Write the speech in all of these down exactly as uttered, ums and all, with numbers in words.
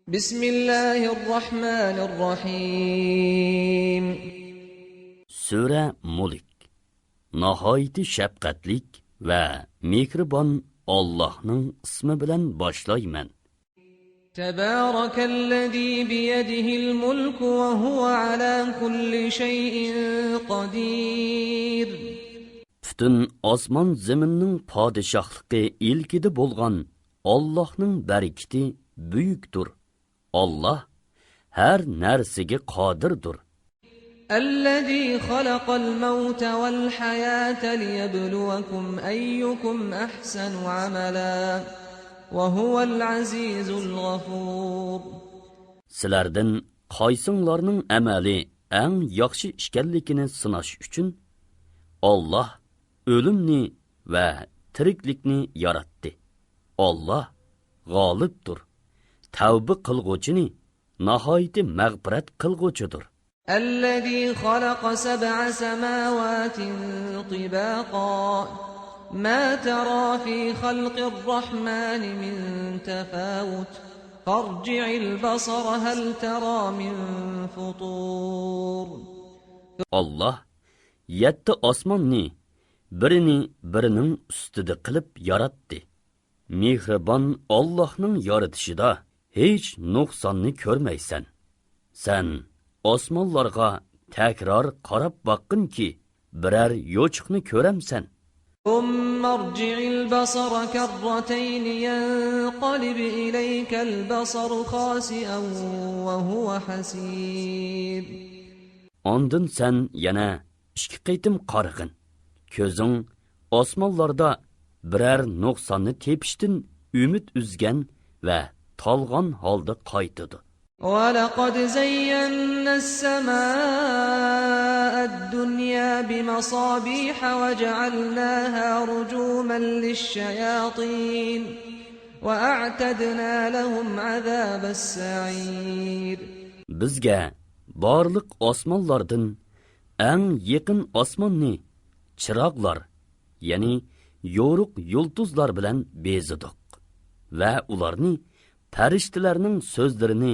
بسم الله الرحمن الرحيم. سۈرە مۇلك. ناھايىتى شەپقەتلىك ۋە مېھرىبان ئاللاھنىڭ ئىسمى بىلەن باشلايمەن. تبارك الذي بيده الملك وهو على كل شيء قدير. پۈتۈن ئاسمان زېمىننىڭ پادىشاھلىقى ئىلكىدە بولغان ئاللاھنىڭ بەرىكىتى بۈيۈكتۇر. ئاللاھ ھەر نەرسىگە قادىردۇر. الذي خلق الموت والحياة ليبلوكم أيكم أحسن عملا وهو العزيز الغفور. سىلەردىن قايسىڭلارنىڭ ئەمەلى ئەڭ ياخشى ئىكەنلىكىنى سىناش ئۈچۈن، ئاللاھ ئۆلۈمنى ۋە تىرىكلىكنى ياراتتى. ئاللاھ غالىبتۇر، تەۋبە قىلغۇچىنى ناھايىتى مەغپىرەت قىلغۇچىدۇر. الذي خلق سبع سماوات طباقا ما ترى في خلق الرحمن من تفاوت فارجع البصر هل ترى من فطور. ئاللاھ يەتتە ئاسماننى بىرىنى بىرىنىڭ ئۈستىدە قىلىپ ياراتتى. مېھرىبان ئاللاھنىڭ يارىتىشىدا ھېچ نۇقساننى كۆرمەيسەن. سەن ئاسمانلارغا تەكرار قاراپ باققىنكى، بىرەر يوچۇقنى كۆرەمسەن؟ ثم ارجع البصر كرتين ينقلب إليك البصر خاسئا وهو حسير. ئاندىن سەن يەنە ئىككى قېتىم قارىغىن. كۆزۈڭ ئاسمانلاردا بىرەر نۇقساننى تېپىشتىن ئۈمىد ئۈزگەن ۋە تالغان ھالدا قايتىدۇ. ولقد زينا السماء الدنيا بمصابيح وجعلناها رجوما للشياطين وأعتدنا لهم عذاب السعير. بىزگە بارلىق ئاسمانلاردىن ئەڭ يېقىن ئاسماننى چىراغلار، يەنى يورۇق يۇلتۇزلار بىلەن بېزىدۇق ۋە ئۇلارنى پەرىشتىلەرنىڭ سۆزلىرىنى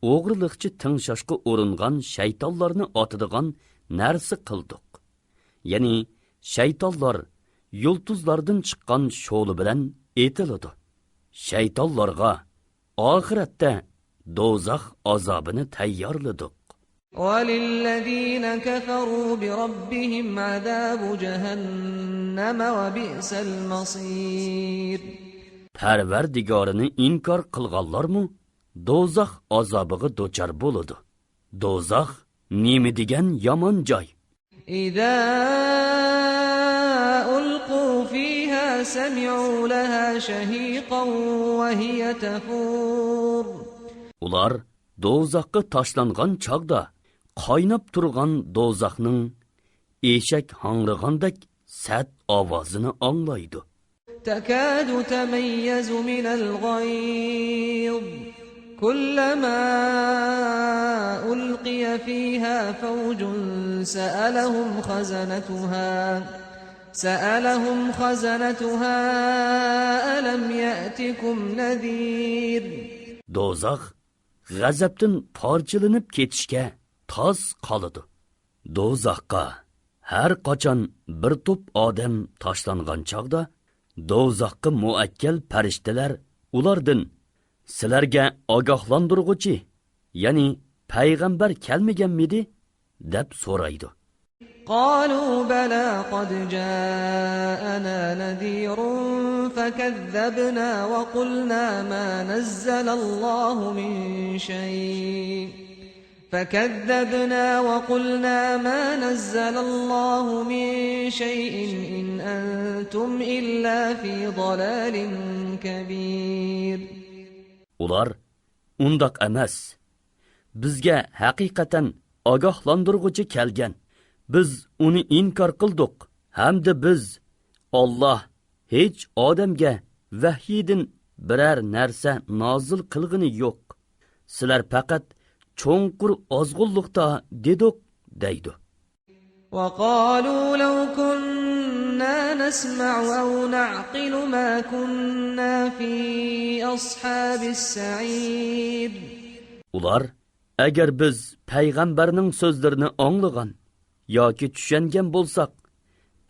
ئوغرىلىقچە تىڭشاشقا ئۇرۇنغان شەيتانلارنى ئاتىدىغان نەرسە قىلدۇق. يەنى شەيتانلار يۇلتۇزلاردىن چىققان شولا بىلەن ئېتىلىدۇ. شەيتانلارغا ئاخىرەتتە دوزاخ ئازابىنى تەييارلىدۇق. وللذين كفروا بربهم عذاب جهنم وبئس المصير. پەرۋەردىگارىنى ئىنكار قىلغانلارمۇ دوزاخ ئازابىغا دۇچار بولىدۇ. دوزاخ نېمە دېگەن يامان جاي! إذا ألقوا فيها سمعوا لها شهيقا وهي تفور. ئۇلار دوزاخقا تاشلانغان چاغدا قايناپ تۇرغان دوزاخنىڭ ئېشەك ھاڭرىغاندەك سەت ئاۋازىنى ئاڭلايدۇ. تكاد تميز من الغيظ كلما ألقي فيها فوج سألهم خزنتها سألهم خزنتها ألم يأتكم نذير. دوزاخ غەزەپتىن پارچىلىنىپ كېتىشكە تاس قالىدۇ. دوزاخقا ھەر قاچان بىر توپ ئادەم تاشلانغان چاغدا، دوزاخقا مۇئەككەل پەرىشتىلەر ئۇلاردىن، «سىلەرگە ئاگاھلاندۇرغۇچى، يەنى پەيغەمبەر كەلمىگەنمىدى؟» دەپ سورايدۇ. قالوا بلى قد جاءنا نذير فكذبنا وقلنا ما نزل الله من شيء فكذبنا وقلنا ما نزل الله من شيء إن أنتم إلا في ضلال كبير. ئۇلار، «ئۇنداق ئەمەس. بىزگە ھەقىقەتەن ئاگاھلاندۇرغۇچى كەلگەن. بىز ئۇنى ئىنكار قىلدۇق ھەمدە بىز، ئاللاھ ھېچ ئادەمگە ۋەھيىدىن بىرەر نەرسە نازىل قىلغىنى يوق. سىلەر پەقەت چوڭقۇر ئازغۇنلۇقتا دېدۇق» دەيدۇ. وقالوا لو كنا كنا نسمع أو نعقل ما كنا في أصحاب السعير. ئۇلار، ئەگەر بىز پەيغەمبەرنىڭ سۆزلىرىنى ئاڭلىغان ياكى چۈشەنگەن بولساق،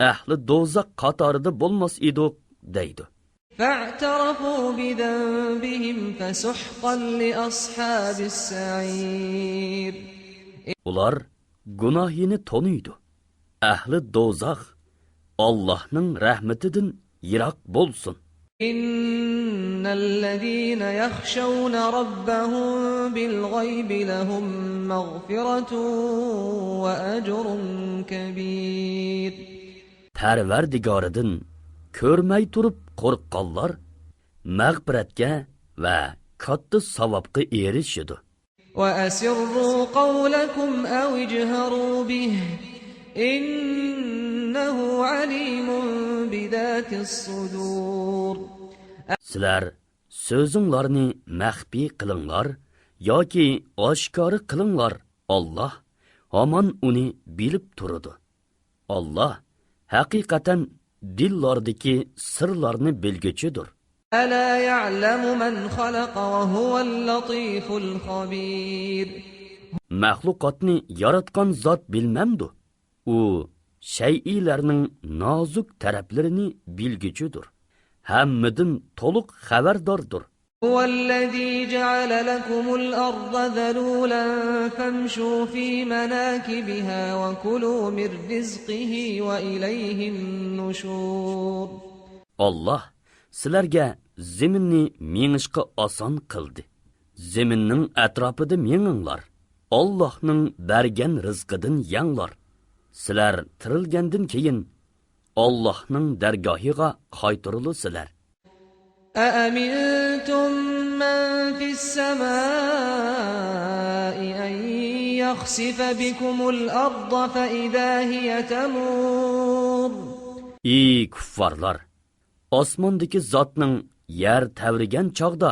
ئەھلى دوزاخ قاتارىدا بولماس ئىدۇق، دەيدۇ. فاعترفوا بذنبهم فسحقا لأصحاب السعير. ئۇلار گۇناھىنى تونۇيدۇ. ئەھلى دوزاخ ئاللاھنىڭ رەھمىتىدىن يىراق بولسۇن. إن الذين يخشون ربهم بالغيب لهم مغفرة وأجر كبير. پەرۋەردىگارىدىن كۆرمەي تۇرۇپ قورققانلار مەغپىرەتكە ۋە كاتتا ساۋابقا ئېرىشىدۇ. وأسروا قولكم أو اجهروا به إنه عليم بذات الصدور. سىلەر سۆزۈڭلارنى مەخپىي قىلىڭلار ياكى ئاشكارا قىلىڭلار، ئاللاھ ھامان ئۇنى بىلىپ تۇرىدۇ. ئاللاھ ھەقىقەتەن دىللاردىكى سىرلارنى بىلگۈچىدۇر. ألا يعلم من خلق وهو اللطيف الخبير. مەخلۇقاتنى ياراتقان زات بىلمەمدۇ؟ ئۇ شەيئىلەرنىڭ نازۇك تەرەپلىرىنى بىلگۈچىدۇر. ھەممىدىن تولۇق خەۋەرداردۇر. هو الذي جعل لكم الأرض ذلولا فامشوا في مناكبها وكلوا من رزقه وإليه النشور. ئاللاھ سىلەرگە زېمىننى مېڭىشقا ئاسان قىلدى. زېمىننىڭ ئەتراپىدا مېڭىڭلار. ئاللاھنىڭ بەرگەن رىزقىدىن يەڭلار. سىلەر تىرىلگەندىن كېيىن ئاللاھنىڭ دەرگاھىغا قايتۇرۇلىسىلەر. أأمنتم من في السماء أن يخسف بكم الأرض فإذا هي تمور. ئى كۇففارلار! ئاسماندىكى زاتنىڭ يەر تەۋرىگەن چاغدا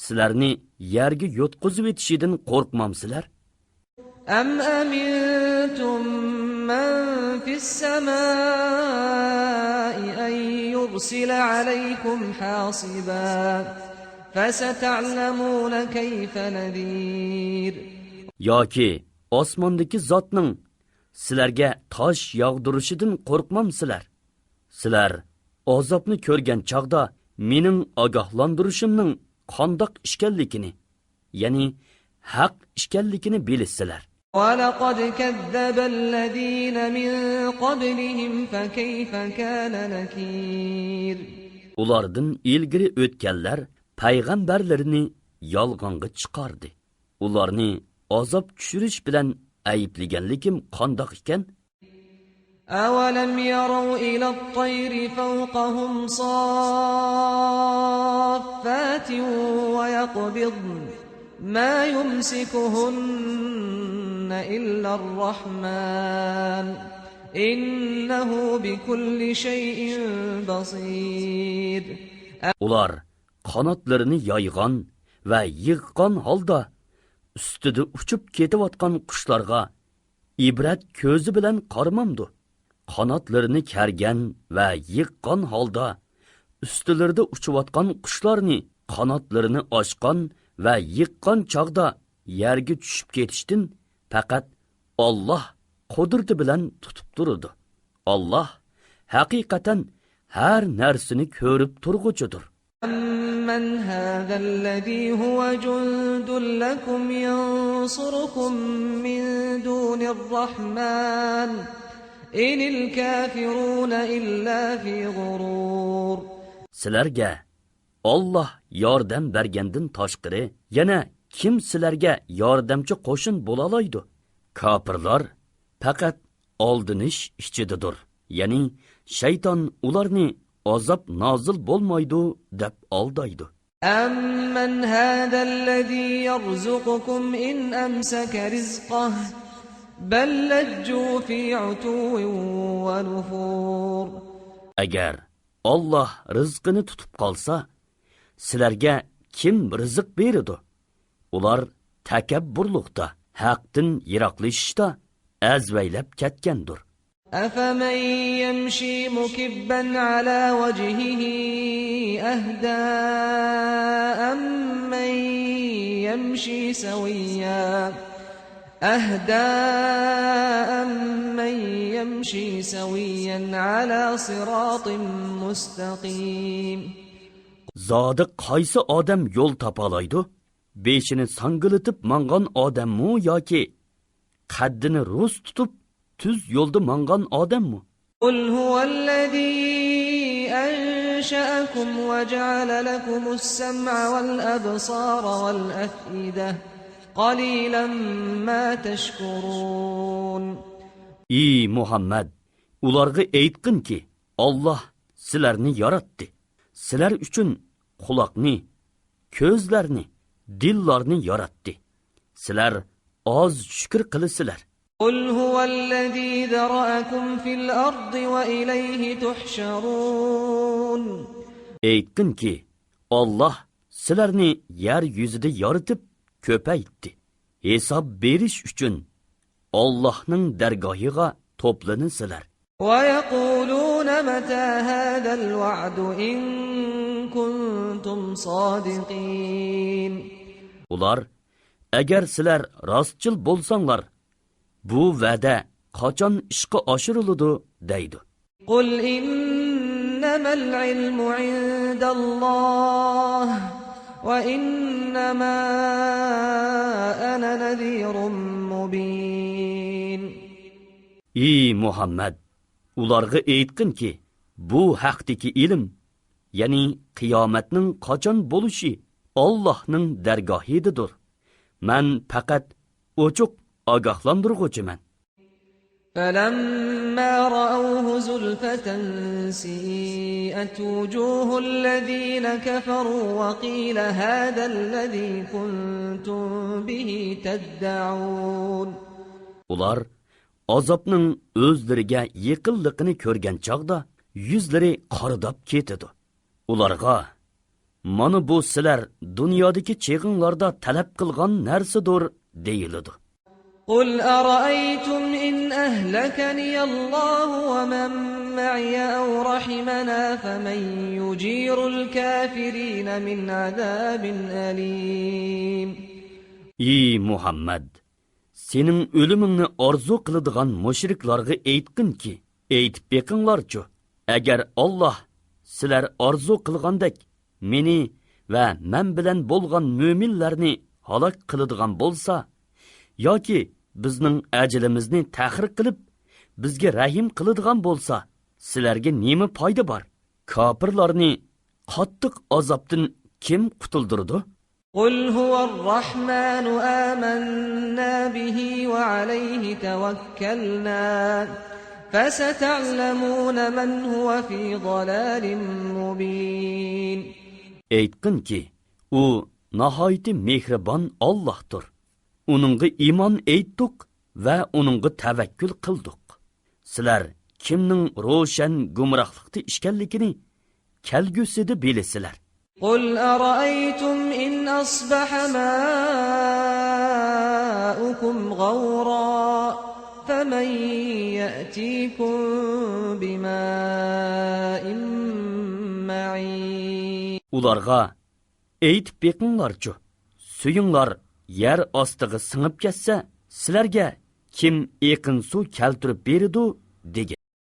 سىلەرنى يەرگە يۇتقۇزۇۋېتىشىدىن قورقمامسىلەر؟ أم أمنتم من في السماء أن يرسل عليكم حاصبا فستعلمون كيف نذير. ياكى ئاسماندىكى زاتنىڭ سىلەرگە تاش ياغدۇرۇشىدىن قورقمامسىلەر؟ سىلەر ئازابنى كۆرگەن چاغدا مېنىڭ ئاگاھلاندۇرۇشۇمنىڭ قانداق ئىكەنلىكىنى، يەنى ھەق ئىكەنلىكىنى بىلىسىلەر. ولقد كذب الذين من قبلهم فكيف كان نكير. ئۇلاردىن ئىلگىرى ئۆتكەنلەر پەيغەمبەرلىرىنى يالغانغا چىقاردى. ئۇلارنى ئازاب چۈشۈرۈش بىلەن ئەيىبلىگەنلىكىم قانداق ئىكەن؟ أولم يروا إلى الطير فوقهم صافات ويقبضن ما يمسكهن إلا الرحمن إنه بكل شيء بصير. ئۇلار قاناتلىرىنى يايغان ۋە يىغقان ھالدا ئۈستىدە ئۇچۇپ كېتىۋاتقان قۇشلارغا ئىبرەت كۆزى بىلەن قارىمامدۇ؟ قاناتلىرىنى كەرگەن ۋە يىغقان ھالدا ئۈستىلىرىدە ئۇچۇۋاتقان قۇشلارنى قاناتلىرىنى ئاچقان ۋە يىغقان چاغدا يەرگە چۈشۈپ كېتىشتىن پەقەت ئاللاھ قۇدرىتى بىلەن تۇتۇپ تۇرىدۇ. ئاللاھ ھەقىقەتەن ھەر نەرسىنى كۆرۈپ تۇرغۇچىدۇر. أمن هذا الذي هو جند لكم ينصركم من دون الرحمن إن الكافرون إلا في غرور. سىلەرگە ئاللاھ ياردەم بەرگەندىن تاشقىرى يەنە كىم سىلەرگە ياردەمچى قوشۇن بولالايدۇ؟ كاپىرلار پەقەت ئالدىنىش ئىچىدىدۇر، يەنى شەيتان ئۇلارنى ئازاب نازىل بولمايدۇ دەپ ئالدايدۇ. أمن هذا الذي يرزقكم إن أمسك رزقه بل لجوا في عتو ونفور. ئەگەر ئاللاھ رىزقىنى تۇتۇپ قالسا، سىلەرگە كىم رىزىق بېرىدۇ؟ ئۇلار تەكەببۇرلۇقتا، ھەقتىن يىراقلىشىشتا ئەزۋەيلەپ كەتكەندۇر. أفمن يمشي مكبا على وجهه أهدى أمن يمشي سويا أهدى أمن يمشي سويا على صراط مستقيم. زادى قايسى ئادەم يول تاپالايدۇ؟ بېشىنى ساڭگىلىتىپ ماڭغان ئادەممۇ ياكى قەددىنى رۇس تۇتۇپ تۈز يولدا ماڭغان ئادەممۇ؟ قل هو الذي أنشأكم وجعل لكم السمع والأبصار والأفئدة قليلا ما تشكرون. ئى مۇھەممەد، ئۇلارغا ئېيتقىنكى، ئاللاھ سىلەرنى ياراتتى. سىلەر ئۈچۈن قۇلاقنى، كۆزلەرنى، دىللارنى ياراتتى. سىلەر ئاز شۈكۈر قىلىسىلەر. قل هو الذي ذرأكم في الأرض وإليه تحشرون. ئېيتقىنكى، ئاللاھ سىلەرنى يەر يۈزىدە يارىتىپ كۆپەيتتى. ھېساب بېرىش ئۈچۈن ئاللاھنىڭ دەرگاھىغا توپلىنىسىلەر. ويقولون متى هذا الوعد إن كنتم صادقين. ئۇلار، ئەگەر سىلەر راستچىل بولساڭلار، بۇ ۋەدە قاچان ئىشقا ئاشۇرۇلىدۇ؟ دەيدۇ. قل إنما العلم عند الله وإنما أنا نذير مبين. ئى مۇھەممەد، ئۇلارغا ئېيتقىنكى، بۇ ھەقتىكى ئىلىم، يەنى قىيامەتنىڭ قاچان بولۇشى ئاللاھنىڭ دەرگاھىدىدۇر. مەن پەقەت ئوچۇق ئاگاھلاندۇرغۇچىمەن. فلما رأوه زلفة سيئت وجوه الذين كفروا وقيل هذا الذي كنتم به تدعون. ئۇلار ئازابنىڭ ئۆزلىرىگە يېقىنلىقىنى كۆرگەن چاغدا يۈزلىرى قارىداپ كېتىدۇ. ئۇلارغا، مانا بۇ سىلەر دۇنيادىكى چېغىڭلاردا تەلەپ قىلغان نەرسىدۇر، دېيىلىدۇ. قل أرأيتم إن أهلكني الله ومن معي أو رحمنا فمن يجير الكافرين من عذاب أليم. ئى مۇھەممەد، سېنىڭ ئۆلۈمۈڭنى ئارزۇ قىلىدىغان مۇشرىكلارغا ئېيتقىنكى، ئېيتىپ بېقىڭلارچۇ، ئەگەر ئاللاھ سىلەر ئارزۇ قىلغاندەك مېنى ۋە مەن بىلەن بولغان مۆمىنلەرنى ھالاك قىلىدىغان بولسا ياكى بىزنىڭ ئەجىلىمىزنى تەخىر قىلىپ، بىزگە رەھىم قىلىدىغان بولسا، سىلەرگە نېمە پايدا بار؟ كاپىرلارنى قاتتىق ئازابتىن كىم قۇتۇلدۇرىدۇ؟ قل هو الرحمن آمنا به وعليه توكلنا فستعلمون من هو في ضلال مبين. ئېيتقىنكى، ئۇ ناھايىتى مېھرىبان ئاللاھتۇر. ئۇنىڭغا ئىمان ئېيتتۇق ۋە ئۇنىڭغا تەۋەككۈل قىلدۇق. سىلەر كىمنىڭ روشەن گۇمراھلىقتا ئىكەنلىكىنى كەلگۈسىدە بىلىسىلەر. قل أرأيتم إن أصبح ماؤكم غورا فمن يأتيكم بماء معين. ئۇلارغا، ئېيتىپ بېقىڭلارچۇ، سۈيۈڭلار يەر ئاستىغا سىڭىپ كەتسە، سىلەرگە كىم ئېقىن سۇ كەلتۈرۈپ بېرىدۇ؟ دېگىن.